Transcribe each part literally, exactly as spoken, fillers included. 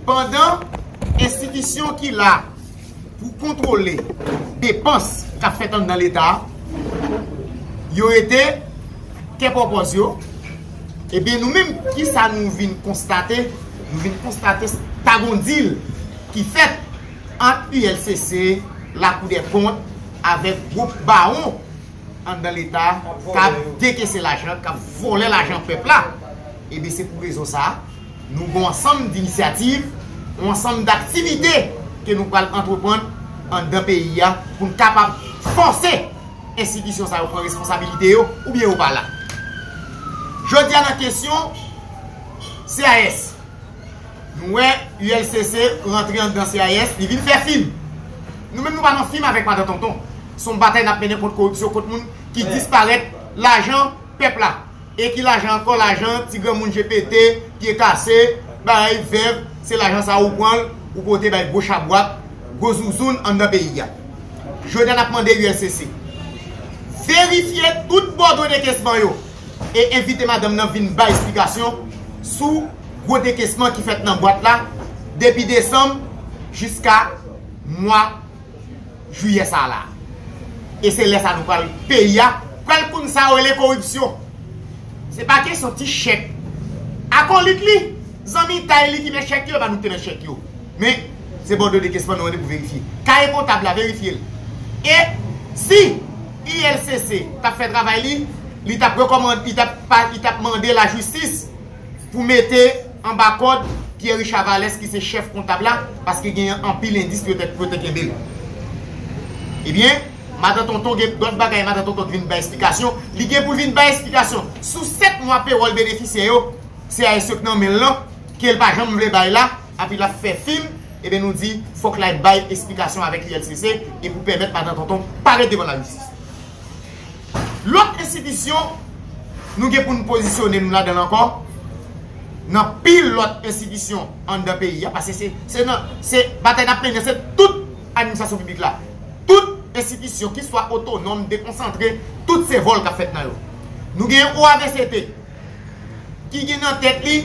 Pandan enstitisyon ki la pou kontwole depans k ap fèt anndan Leta a, yo rete kè pòpòz yo, ebyen, nou menm, kisa nou vin konstate? Nou vin konstate ta gon dil ki fèt ant U L C C, Lakou dè Kont, avèk gwoup bawon anndan Leta k ap dekese lajan, k ap vòlè lajan pèp la. Ebyen, se pou rezon sa a, nou gen yon ansanm dinisyativ, yon ansanm daktivite ke nou pral antreprann anndan peyi a pou n kapab fòse enstitisyon sa yo pran responsabilite yo, oubyen yo pa la. Jodi a, nan kesyon C I S, nou wè U L C C rantre anndan C I S, li vin fè fim. Nou menm, nou pa nan fim avèk Madan Tonton. Se yon batay n ap mennen kont koripsyon, kont moun ki disparèt lajan pèp la. E ki lajan ankò? Lajan ti granmoun je pete, pye kase, bagay vèv, se lajan sa a ou pran l, ou pote bay gwo chabwat, gwo zouzoun anndan peyi a. Jodi a, n ap mande U L C C verifye tout bòdwo dekesman yo e envite madanm nan vin bay esplikasyon sou gwo dekesman ki fèt nan bwat la depi desanm jiska mwa jiyè sa a la. E se lè sa a nou pral, peyi a pral konn sa yo rele koripsyon. Se pa kesyon ti chèk. Akolit li, zanmitay li ki met chèk yo, e pa nou ki te met chèk yo. Men, se bòdwo dekesman nou mande pou verifye. Kaye kontab la, verifye l. E si U L C C t ap fè travay li, li t ap rekòmande, li t ap pa, li t ap mande lajistis pou mete anba kòd Pierre Richard Valès, ki se chèf kontab la, paske genyen anpil endis pou yo te, pou yo te kenbe l. Ebyen, Madan Tonton gen dòt bagay, Madan Tonton vin bay esplikasyon. Li gen pou l vin bay esplikasyon sou sèt mwa pewòl benefisyè yo, C I S yo k nan men l lan, ke l pa janm vle bay la, epi l ap fè fim, ebyen, nou di, fòk l al bay esplikasyon avèk U L C C e pou pèmèt Madan Tonton parèt devan lajistis. Lòt enstitisyon, nou gen pou n pozisyone nou ladan l ankò, nan pil lòt enstitisyon anndan peyi a, paske se, se nan, se batay n ap mennen, se tout administrasyon piblik la, tout enstitisyon, kiswa otonòm, dekonsantre, tout se vòl k ap fèt nan yo. Nou gen O A V C T, ki gen nan tèt li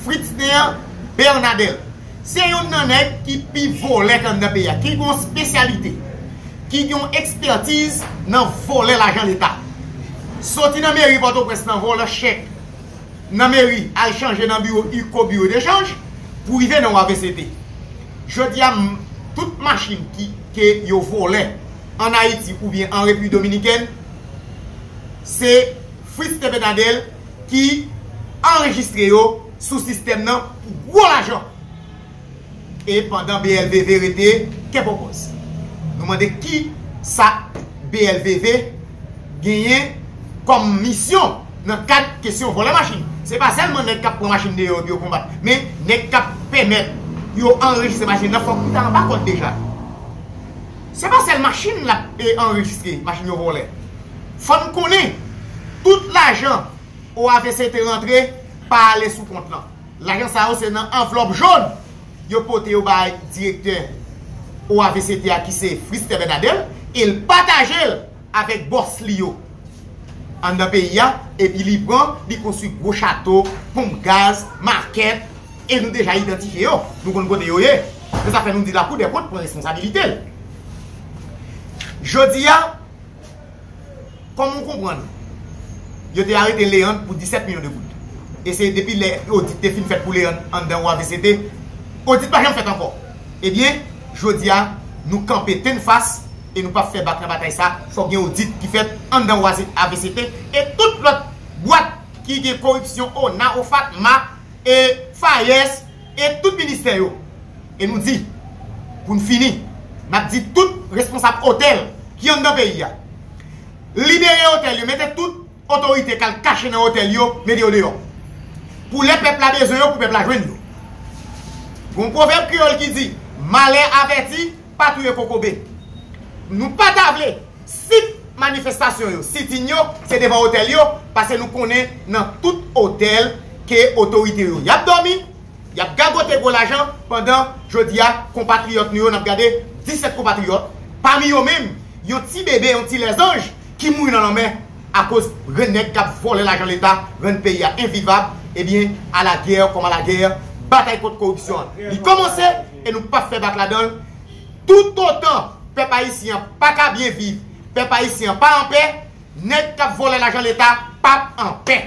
Fritzner Bernadel. Se youn nan nèg ki pi vòlè k anndan peyi a, ki gen yon espesyalite, ki gen yon ekspètiz nan vòlè lajan Leta. Soti nan meri Pòtoprens nan vòlè chèk, nan meri al chanje nan biwo, iko, biwo dechanj, pou rive nan O A V C T. Jodi a, m, tout machin ki, ke yo vòlè ann Ayiti oubyen an Repiblik Dominikèn, se Fritz T. Bernadel ki anrejistre yo sou sistèm nan pou gwo lajan. E pandan B L V V rete kè pòpòz. Nou mande kisa B L V V genyen kòm misyon nan kad kesyon vòlè machin. Se pa sèlman nèg k ap pran machin deyò epi yo konbat, men nèg k ap pèmèt yo anrejistre machin nan, fòk li ta anba kòd deja. Se pa sèl machin l ap, e, anrejistre, machin yo vòlè. Fò n konnen tout lajan O A V C T rantre pa ale sou kont lan. Lajan sa yo se nan anvlòp jòn yo pote yo bay direktè O A V C T a, ki se Fritz T. Bernadel, e l pataje l avèk bòs li yo anndan peyi a, epi li pran, li konstwi gwo chato, ponp gaz, makèt, e nou deja idantifye yo, nou konn kote yo ye. Se sa fè nou di Lakou dè Kont pran responsabilite l. Jodi a, kòm ou konprann, yo te arete Leandre pou disèt milyon de goud. E se depi lè odit te fin fèt pou Leandre anndan O A V C T, odit pa janm fèt ankò. Ebyen, jodi a, nou kanpe tennfas e nou p ap fè bak nan batay sa. Fòk gen odit ki fèt anndan O A V C T e tout lòt bwat ki gen koripsyon, ona, OFATMA, e FAES, e tout ministè yo. E nou di, pou n fini, n ap di tout responsab otèl ki anndan peyi a, libere otèl yo, mete tout otorite k al kache nan otèl yo, mete yo deyò. Pou lè pèp la bezwen yo, pou pèp la jwenn yo. Gen yon pwovèb kreyòl ki di, malè avèti pa touye kokobe. Nou pa ta vle sit manifestasyon yo, sit-in yo, se devan otèl yo, paske nou konnen nan tout otèl ke otorite yo y ap dòmi, y ap gagote gwo lajan, pandan jodi a, konpatriyòt nou yo, n ap gade disèt konpatriyòt, pami yo menm, yon ti bebe, yon ti lèzanj ki mouri nan lanmè akoz nèg k ap vòlè lajan Leta, rann peyi a envivab, ebyen, à la guerre comme à la guerre, Batay kont koripsyon an, li kòmanse e nou p ap fè bak ladan l. Toutotan pèp ayisyen an pa ka byen viv, pèp ayisyen an pa anpè, nèg k ap vòlè lajan leta p ap anpè.